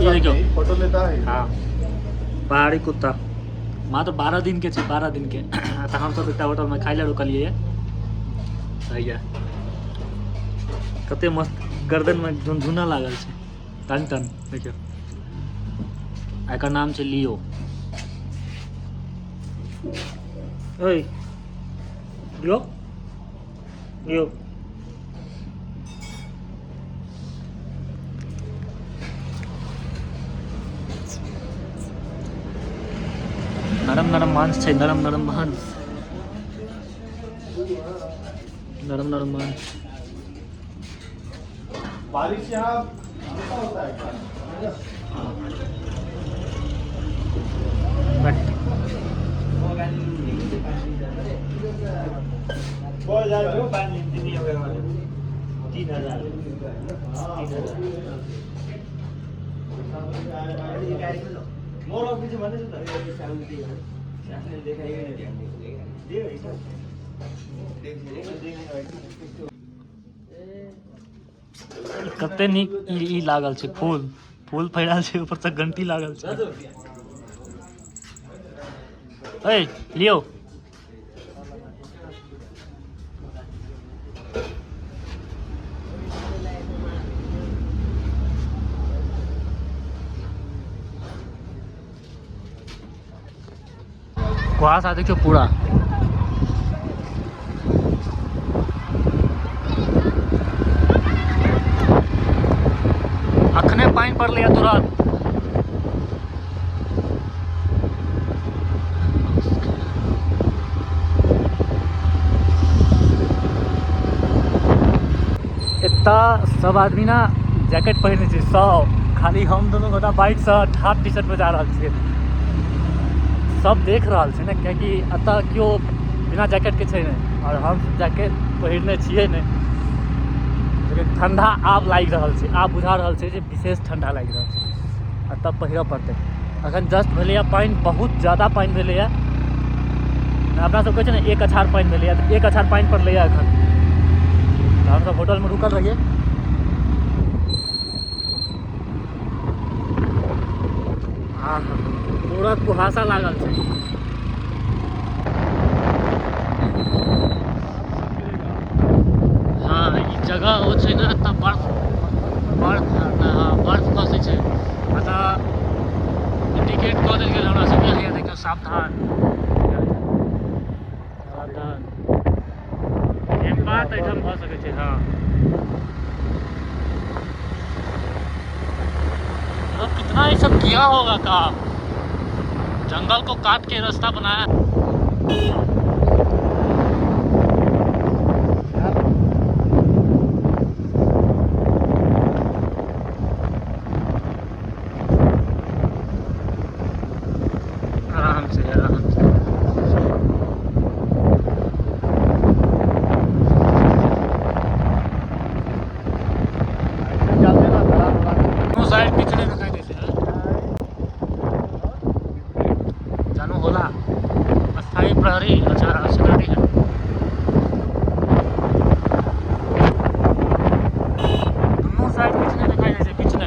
ये देखियो। फोटो लेता है। हाँ, पहाड़ी कुत्ता मात्र 12 दिन के छै, 12 दिन के। तऽ हमसब एकटा होटलमे खाइ लए रुकलियै। भैया कते मस्त गर्दनमे झुनझुना लागल छै, टन टन। देखियौ, एकर नाम छै लियो। ओए लियो, लियो। नरम नरम मांस छै, नरम नरम मांस, नरम नरम मांस। बारिश यहाँ होता है क्या? बट 3000 कते नीक ई लागल छै, फूल फूल फैलाल छै, ऊपर से घंटी लागल छै। ए लियो, कुहासा देखियो पूरा। अखने पानि पड़लै तुरंत। एतऽ सब आदमी ना जैकेट पहिरने छै सब, खाली हम दुनू गोटा बाइक से हाफ टी शर्ट पर जा रहल छियै। सब देख रहल छै ने, कियाकि एतऽ केओ बिना जैकेट के छै नहि, और हम जैकेट पहिरने छियै नहि। लेकिन ठंडा आब लागि रहल छै, आब बुझा रहल छै जे विशेष ठंडा लागि रहल छै, आ तब पहिरऽ पड़तै। अखन जस्ट भेलैए पानि, बहुत ज्यादा पानि भेलैए। अपना सब कहै छै ने एक अछार पानि भेलैए, तऽ एक अछार पानि पड़लैए अखन। तऽ हमसब होटलमे रुकल रहियै। हाँ, पूरा कुहासा लागल छै। हाँ, ई जगह ओ छै ने, एतऽ बर्फ बर्फ हाँ, बर्फ खसै छै। एतऽ इंडिकेट कऽ देल गेल हमरा सबके, हैया देखियौ, सावधान सावधान, हिमपात एहिठाम भऽ सकै छै। हाँ, तो कितना ये सब किया होगा काम, जंगल को काट के रास्ता बनाया। आराम से आराम से। साइड पिछले दिखाई देते हैं, जानू होला अस्थायी प्रहरी। अच्छा, सिक्योरिटी है। दोनों साइड पिछले दिखाई देते, पिछले।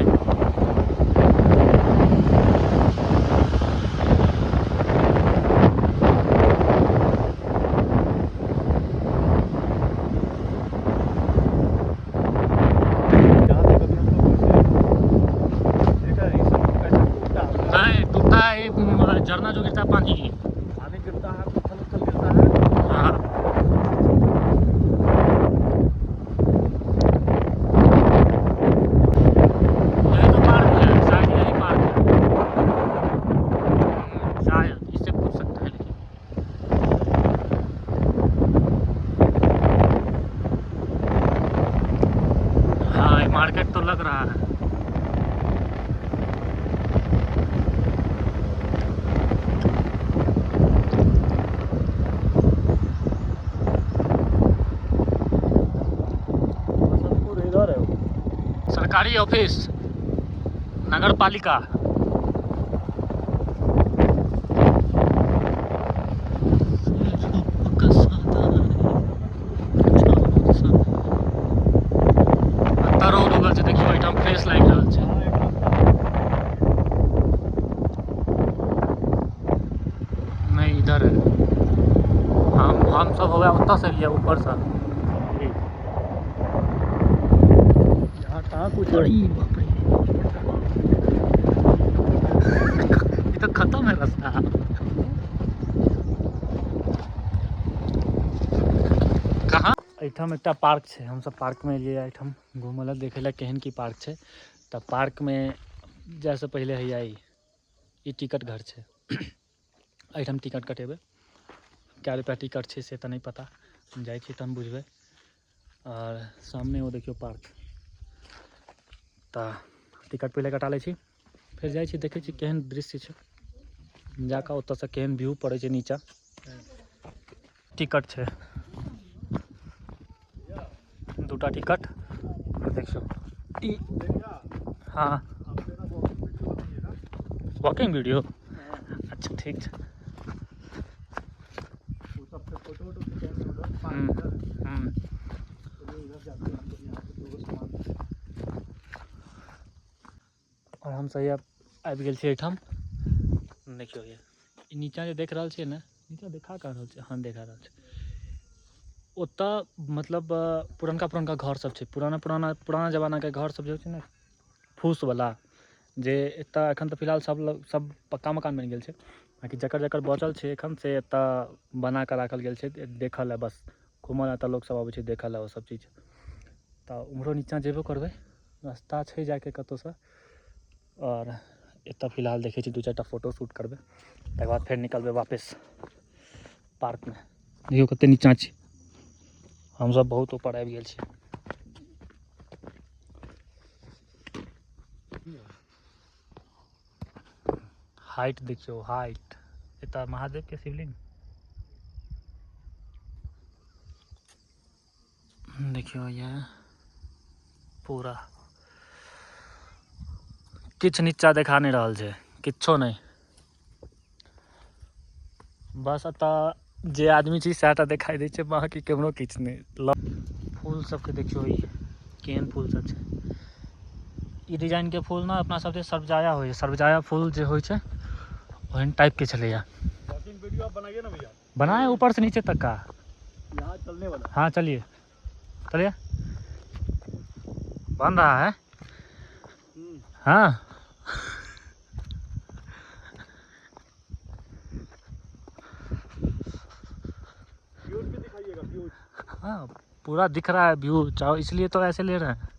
नहीं टूटता है, झरना जो गिरता है पानी की, पानी गिरता है, पत्थर उत्थर गिरता है। हाँ, यही तो पार्क है शायद, यही पार्क है शायद, इससे पूछ सकते हैं लेकिन। हाँ, ये मार्केट तो लग रहा है। सरकारी ऑफिस, नगर पालिका। रौद उगल छै, देखियौ एहिठाम फ्रेश लागि रहल छै। इधर है। हम सब हो गया ओतऽ से एलियै ऊपरसँ। यहाँ कहाँ कुछ अरे बाप रे, ये तो खत्म है रास्ता। कहाँ एहिठाम एकटा पार्क छै, हमसब पार्कमे एलियै एहिठाम घूमऽ लए, देखै लए केहन की पार्क छै। तऽ पार्कमे जाइसँ पहिले हैया ई टिकट घर छै, एहिठाम टिकट कटेबै। कए रुपैआ टिकट छै से तऽ नहि पता, हम जाइ छियै तहन बुझबै। आओर सामने ओ देखियौ पार्क। तऽ टिकट पहिले कटा लै छी, फेर जाइ छी, देखै छी केहन दृश्य छै, जाकऽ ओतऽसँ केहन व्यू पड़ै छै नीचाँ। टिकट छै दूटा टिकट, देखियौ ई। हाँ, वॉकिंग वीडियो। अच्छा ठीक छै। वो सब पे फोटो वोटो खिंचाएंगे उधर। हम्म। हम्म। चलिए उधर जाते हैं हम लोग, यहाँ पे दो सामान। आओर हमसब आब आबि गेल छी एहिठाम। देखियौ ये ई नीचाँ जे देख रहल छियै ने, नीचाँ देखा कहाँ रहल छै? हाँ, देखा रहल छै। ओतऽ मतलब पुरनका पुरनका घर सब छै, पुराना पुराना पुराना जमानाके घर सब जे होइ छै ने, फूसवला, जे एतऽ एखन तऽ फिलहाल सब लग सब पक्का मकान बनि गेल छै, बाँकी जकर जकर बचल छै एखन से एतऽ बना कऽ राखल गेल छै देखऽ लए, बस घूमऽ लए एतऽ लोकसब अबै छै देखऽ लए ओ सब चीज। तऽ उम्हरो नीचाँ जेबो करबै, रास्ता छै जाइके कतहुसँ। आओर एतऽ फिलहाल देखै छी 2-4 टा फोटो शूट करबै, तकर बाद फेर निकलबै वापस पार्कमे। देखियौ कते नीचाँ छी हमसब, बहुत ऊपर आबि गेल छी। हाइट देखियौ, हाइट। एतऽ महादेवके शिवलिंग देखियौ, यह पूरा किछु नीचा देखा नहि रहल छै, किछो नहि। बस एतऽ जे आदमी छी सएह टा देखाइ दै छै, बाँकी केम्हरो किछु नहि। फूल सबके देखियौ, ई केहन फूल सब छै। ई डिजाइनके फूल ने अपना सबके सर्वजाया होइ छै, सर्वजाया फूल जे होइ छै ओहन टाइपके छलैया। वॉकिंग वीडियो आप बनाइए ना भैया। बनाए ऊपर से नीचे तक का। यहाँ चलने वाला। हाँ चलिए चलिए, बन रहा है। हाँ व्यूज भी दिखाइएगा, व्यूज। हाँ पूरा दिख रहा है व्यू, चाहो इसलिए तो ऐसे ले रहे हैं।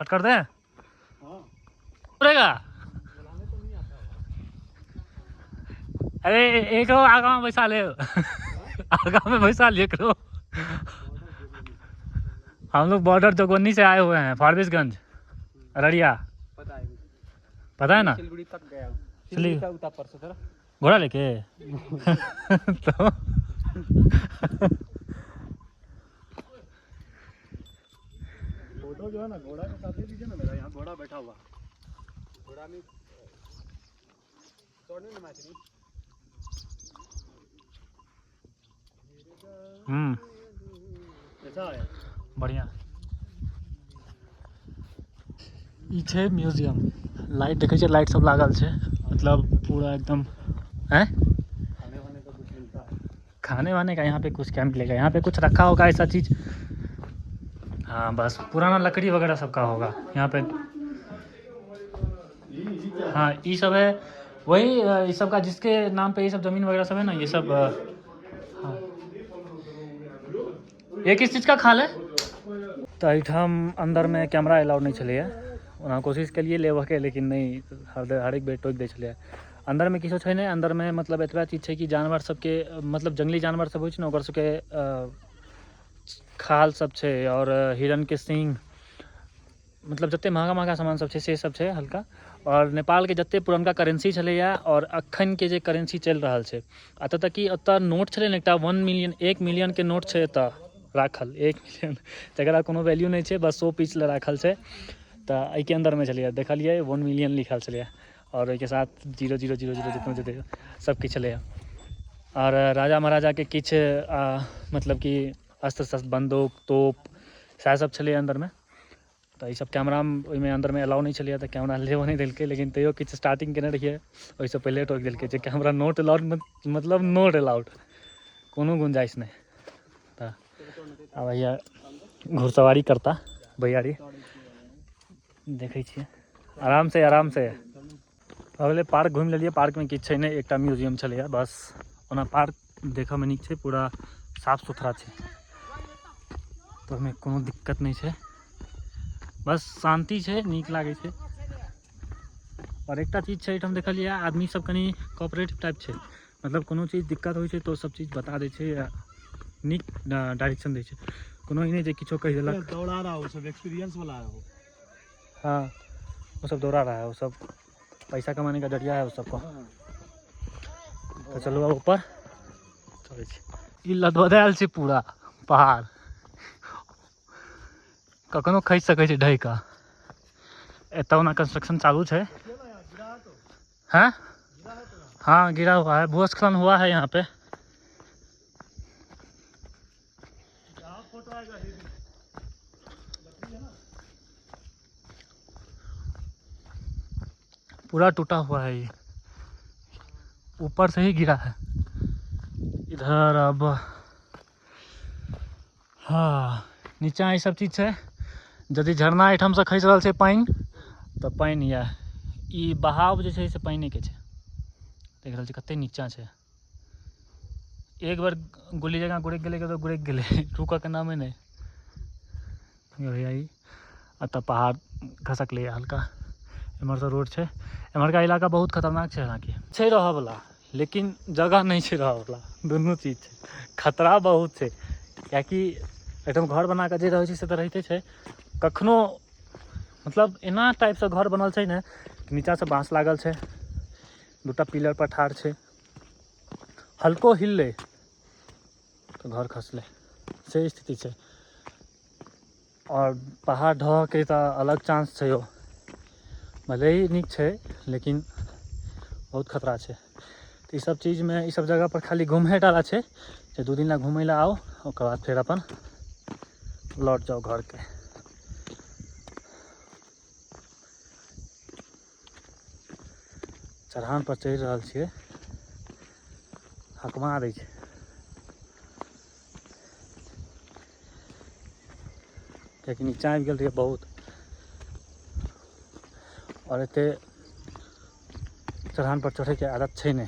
कट कर दें? हाँ। करेगा? चलाने तो नहीं आता। अरे एक आगा में बैसा ले, आगा में बैसा ले करो। हम लोग बॉर्डर जोगबनी से आए हुए हैं, फारबिसगंज अररिया। पता है। पता है ना? सिलगुड़ी तक गया। सिलगुड़ी का उतार परसों सर। घोड़ा लेके तो फोटो जो है ना घोड़ा के साथ दे दीजिए ना, मेरा यहाँ घोड़ा बैठा हुआ। घोड़ा में चढ़ने ना मैच। कैसा है? बढ़िया। ई छै म्यूजियम। लाइट देखै छियै, लाइट सब लागल छै, मतलब पूरा एकदम हैं। खाने वाने का कुछ मिलता है? खाने वाने का यहाँ पे कुछ क्या मिलेगा? यहाँ पे कुछ रखा होगा ऐसा चीज। हाँ बस पुराना लकड़ी वगैरह सबका होगा यहाँ पे। हाँ ये सब है वही ये सब का जिसके नाम पे ये सब जमीन वगैरह सब है ना, ये सब। हाँ ये किस चीज़ का खाल है? तऽ एहिठाम अन्दरमे कैमरा अलाउड नहि छलैए। ओना कोशिश केलियै लेबऽके, लेकिन नहि, हरेक बेर टोकि दै छलैए। अन्दरमे किछो छै नहि। अन्दरमे मतलब एतबा चीज छै कि जानवर सबके, मतलब जंगली जानवर सब होइ छै ने, ओकर सबके खाल सब छै आओर हिरणके सींग, मतलब जते महगा महगा सामान सब छै से सब छै हल्का। आओर नेपालके जते पुरनका करेंसी छलैए आओर अखनके जे करेंसी चलि रहल छै, एतऽ तक कि एतऽ नोट छलै ने एकटा 1 मिलियन, 1 मिलियनके नोट छै एतऽ राखल, 1 मिलियन, जकरा कोनो वैल्यू नहि छै, बस शो पीस लए राखल छै। तऽ एहिके अन्दरमे छलैए, देखलियै 1 मिलियन लिखल छलैए आओर ओहिके साथ 0 0 0 0 जितना जते सब किछु छलैए। आओर राजा महाराजाके किछु मतलब कि अस्त्र शस्त्र, बन्दूक, तोप, सएह सब छलै अन्दरमे। तऽ ईसब कैमरा ओहिमे अन्दरमे अलाउ नहि छलैए, तऽ कैमरा लेबऽ नहि देलकै। लेकिन तैयो किछु स्टार्टिंग केने रहियै, ओहिसँ पहिले टोकि देलकै जे कैमरा not allowed, मतलब not allowed, कोनो गुंजाइश नहि। तऽ आब भैया घुड़सवारी करता भैयारी, देखै छियै आरामसँ आरामसँ। भऽ गेलै, पार्क घुमि लेलियै। पार्कमे किछु छै नहि, एकटा म्यूजियम छलैए बस। ओना पार्क देखऽमे नीक छै, पूरा साफ सुथरा छै, तऽ ओहिमे कोनो दिक्कत नहि छै, बस शान्ति छै, नीक लागै छै। आओर एकटा चीज छै एहिठाम देखलियै, आदमी सब कनि कोऑपरेटिव टाइप छै, मतलब कोनो चीज दिक्कत होइ छै तऽ ओ सब चीज बता दै छै, नीक डायरेक्शन दै छै, कोनो ई नहि जे किछो कहि देलक। दौड़ा रहा वो सब, एक्सपीरियंस वाला है वो। हाँ, वो सब दौड़ा रहा है, वो सब पैसा कमाने का जरिया है उस सबको। तो चलू अब ऊपर चलै छी। ई लदबदायल छै पूरा पहाड़, कखनो खसि सकै छै ढहि कऽ। एतऽ ओना कंस्ट्रक्शन चालू छै। हाँ हाँ, गिरा हुआ है, भूस्खलन हुआ है यहाँ पे। फोटो आएगा हेवी। पूरा टूटा हुआ है, ये ऊपर से ही गिरा है इधर। अब हाँ, नीचा ई सब चीज छै। यदि झरना एहिठामसँ खसि रहल छै पानि, तऽ पानि यऽ ई बहाव जे छै से पानिके छै। देख रहल छी कते नीचा छै। एक बेर गुल्ली जकाँ गुड़कि गेलै तऽ गुड़कि गेलै, रुकऽके नामे नहि। भैया ई एतऽ पहाड़ खसकलै हल्का, एम्हरसँ रोड छै। एम्हरका इलाका बहुत खतरनाक छै, हालाँकि छै रहऽवला, लेकिन जगह नहि छै रहऽवला, दुनू चीज छै, खतरा बहुत छै। किएकि एहिठाम घर बनाकऽ जे रहै छै से तऽ रहिते छै, कखनो मतलब एना टाइपसँ घर बनल छै ने, नीचाँसँ बाँस लागल छै, दूटा पिलर पर ठाढ़ छै, हल्को हिललै तऽ घर खसलै, से स्थिति छै। आओर पहाड़ ढहके तऽ अलग चांस छै, ओ भले ही नीक छै लेकिन बहुत खतरा छै। तऽ ईसब चीजमे ईसब जगहपर खाली घूमे टा छै जे 2 दिन लए घूमै लए आउ, ओकर बाद फेर अपन लौट जाउ घरके। चढ़ान पर चढ़ि रहल छियै, हकमा दै छै। कियाकि नीचाँ आबि गेल रहियै बहुत, आओर एते चढ़ान पर चढ़ैके आदत छै नहि,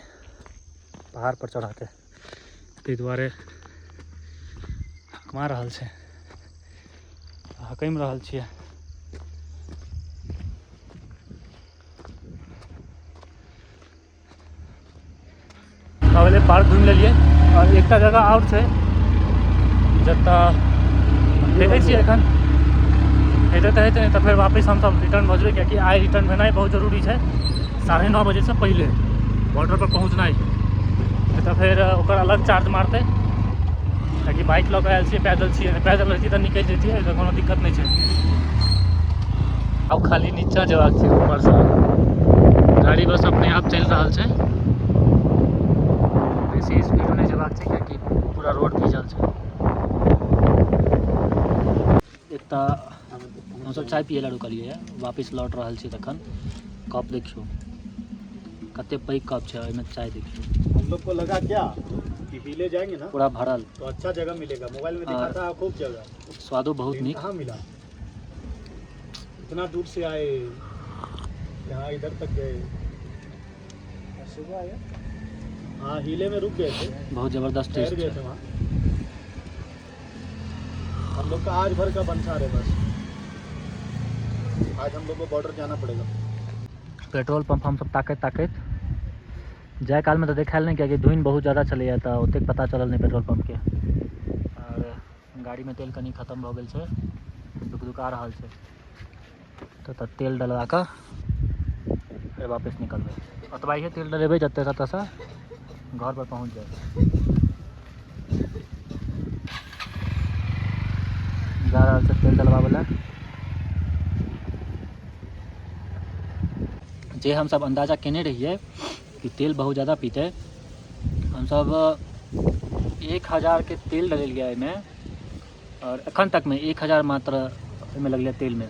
पहाड़ पर चढ़ऽके, ताहि दुआरे हकमा रहल छै, हकमि रहल छियै। भऽ गेलै, पार्क घुमि लेलियै। आओर एकटा जगह आओर छै जतऽ देखै छियै एखन हेतै तऽ हेतै, नहि तऽ फेर वापस हमसब रिटर्न भऽ जेबै, कियाकि आइ रिटर्न भेनाइ बहुत जरूरी छै। 9:30 बजेसँ पहिले बॉर्डर पर पहुँचनाइ, नहि तऽ फेर ओकर अलग चार्ज मारतै। कियाकि बाइक लऽ कऽ आयल छियै, पैदल छियै, पैदल रहितियै तऽ निकलि जैतियै, एहिसँ कोनो दिक्कत नहि छै। आब खाली नीचाँ जेबाक छै ऊपरसँ, गाड़ी बस अपने आप चलि रहल छै, बेसी स्पीड नहि जेबाक छै कियाकि पूरा रोड भीजल छै। एकटा हमसब चाय पियै लए रुकलियै, वापिस लौट रहल छी तखन। कप देखियौ कते पैघ कप छै, ओहिमे चाय देखियौ। हम लोग को लगा क्या कि हिले जाएंगे ना पूरा भरल, तो अच्छा जगह मिलेगा, मोबाइल में दिखाता है खूब जगह, स्वादो बहुत नीक। कहाँ मिला, इतना दूर से आए, यहाँ इधर तक गए, सुबह आया। हाँ, हिले में रुक गए थे, बहुत जबरदस्त ठहर टेस्ट गए छै। थे वहाँ। हम लोग का आज भर का बनसार है बस, आज हम लोग को बॉर्डर जाना पड़ेगा। पेट्रोल पंप हमसब ताकैत ताकैत जाय कालमे तऽ देखायल नहि, कियाकि धुनि बहुत ज्यादा छलैए तऽ ओतेक पता चलल नहि पेट्रोल पंपके। आओर गाड़ीमे तेल कनि खतम भऽ गेल छै, दुक दुका रहल छै, तऽ तेल डलवा कऽ फेर वापस निकलबै। ओतबा ही तेल डलेबै जते ततऽसँ घर पर पहुँच जाए। जा रहल छै तेल डलवाबै लए। जे हमसब अन्दाजा केने रहियै कि तेल बहुत ज़्यादा पीतै, हमसब 1000 के तेल डलेलियै एहिमे आओर एखन तकमे 1000 मात्र एहिमे लगलै तेलमे।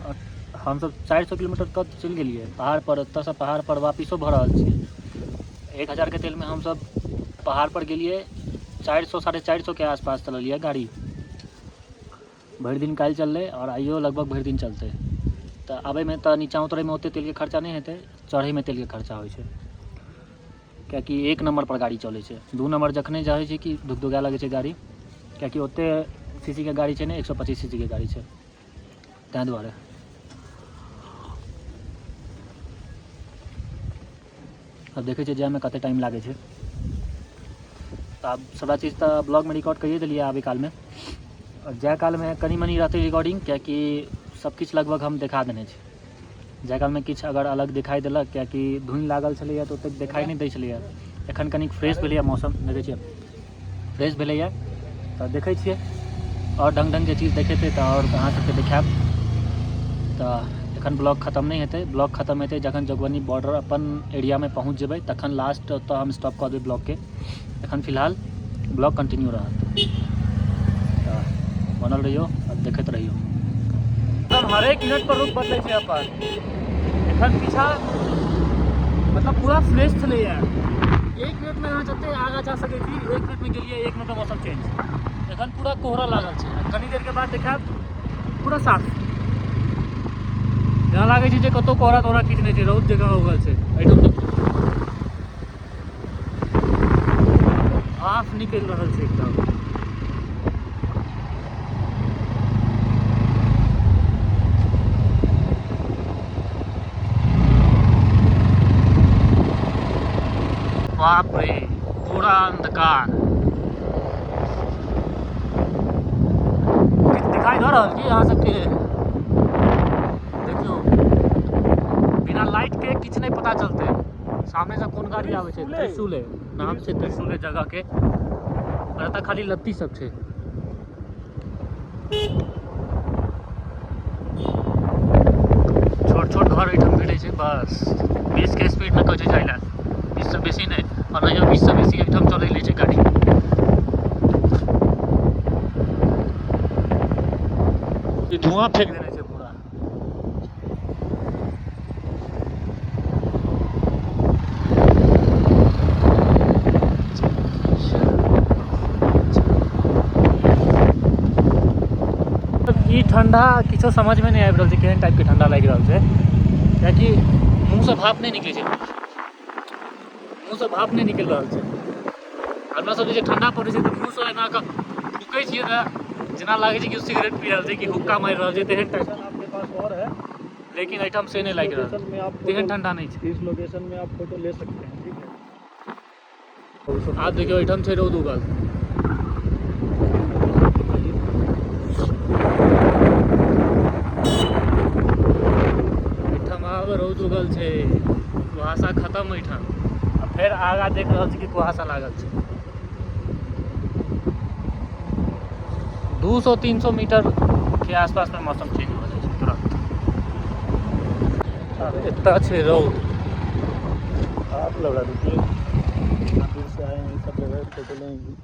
आओर हमसब 400 किलोमीटर तक चलि गेलियै पहाड़ पर। ओतऽसँ पहाड़ पर वापिसो भऽ रहल छियै। 1000के तेलमे हमसब पहाड़ पर गेलियै। 400, 450के आसपास चललियै गाड़ी। भरि दिन काल्हि चललै आओर आइयो लगभग भरि दिन चलतै। तऽ आबैमे तऽ नीचाँ उतरैमे ओतेक तेलके खर्चा नहि हेतै, चढ़ैमे तेलके खर्चा होइ छै, किएकि एक नम्बर पर गाड़ी चलै छै। दू नम्बर जखने जाइ छै कि धुकधुकाए लगै छै गाड़ी, किएकि ओतेक सीसीके गाड़ी छै ने, 125 सीसीके गाड़ी छै, ताहि दुआरे। आब देखै छियै जाइमे कतेक टाइम लागै छै। तऽ आब सबटा चीज तऽ ब्लॉगमे रिकॉर्ड करिए देलियै आबै कालमे आओर जाय कालमे कनि मनि रहतै रिकॉर्डिंग, किएकि सब किछु लगभग हम देखा देने छी। जाय कालमे किछु अगर अलग दिखाई देलक, किएकि धुनि लागल छलैए तऽ ओतेक देखाइ नहि दै छलैए। एखन कनिक फ्रेश भेलैए मौसम, देखै छियै फ्रेश भेलैए, तऽ देखै छियै आओर ढङ्ग ढङ्गके चीज देखेतै तऽ आओर अहाँ सबके देखायब। तऽ एखन ब्लॉग खतम नहि हेतै। ब्लॉग खतम हेतै जखन जोगबनी बॉर्डर अपन एरियामे पहुँच जेबै, तखन लास्ट ओतऽ हम स्टॉप कऽ देबै ब्लॉगके। एखन फिलहाल ब्लॉग कंटिन्यू रहत, तऽ बनल रहियौ आओर देखैत रहियौ। एकदम हरेक मिनट पर रूप बदलै छै अपन। एखन पीछा मतलब पूरा फ्रेश छलैए। एक मिनटमे अहाँ जते आगाँ जा सकै छी, एक मिनटमे गेलियै, एक मिनटमे मौसम चेंज। एखन पूरा कोहरा लागल छै, आ कनी देरके बाद देखायब पूरा साफ। जेना लागै छै जे कतहु कोहरा तोहरा किछु नहि छै, रौद जकाँ उगल छै। एहिठाम देखियौ, भाफ निकलि रहल छै एकदम। बाप रे, पूरा अंधकार। किछु दिखाई दऽ रहल की अहाँ सबके? देखियौ, बिना लाइट के किछु नहि पता चलतै सामने से कोन गाड़ी आबै छै। त्रिशूले नाम छै, त्रिशूले जगह के। और एतऽ खाली लत्ती सब छै। छोट छोट घर एहिठाम भेटै छै। बस 20 के स्पीडमे कहै छै जाइ लए, 20सँ बेसी नहि। और नहियो 20सँ बेसी एहिठाम चलै लै छै गाड़ी। ई धुआं फेंक देने छै पूरा। ई ठंडा किछो समझमे नहि आबि रहल छै, केहन टाइपके ठंडा लागि रहल छै, कियाकि मुँहसँ भाप नहि निकलै छै, मुँहसँ भाप नहि निकलि रहल छै। अपना सब जे ठंडा पड़ै छै तऽ मुँहसँ एना कऽ थूकै छियै तऽ जेना लागै छै कि सिगरेट पी रहल छै कि हुक्का मारि रहल छै, तेहन टाइप। आपके पास और है? लेकिन एहिठाम से नहि लागि रहल लोकेशन में आप तेहन ठंडा नहि छै। इस लोकेशन में आप फोटो ले सकते हैं, ठीक है? आब देखियौ, एहिठाम छै रौद उगल। एहिठाम आब रौद उगल छै, कुहासा खतम एहिठाम। आ फेर आगाँ देख रहल छी कि कुहासा लागल छै। 200 300 मीटर के आसपास में मौसम चेंज हो जाइ छै तुरंत। आब एतऽ छै रौद। आप लौड़ा, रुकिए, दूर से आए हैं, सब जगह फोटो लेंगे।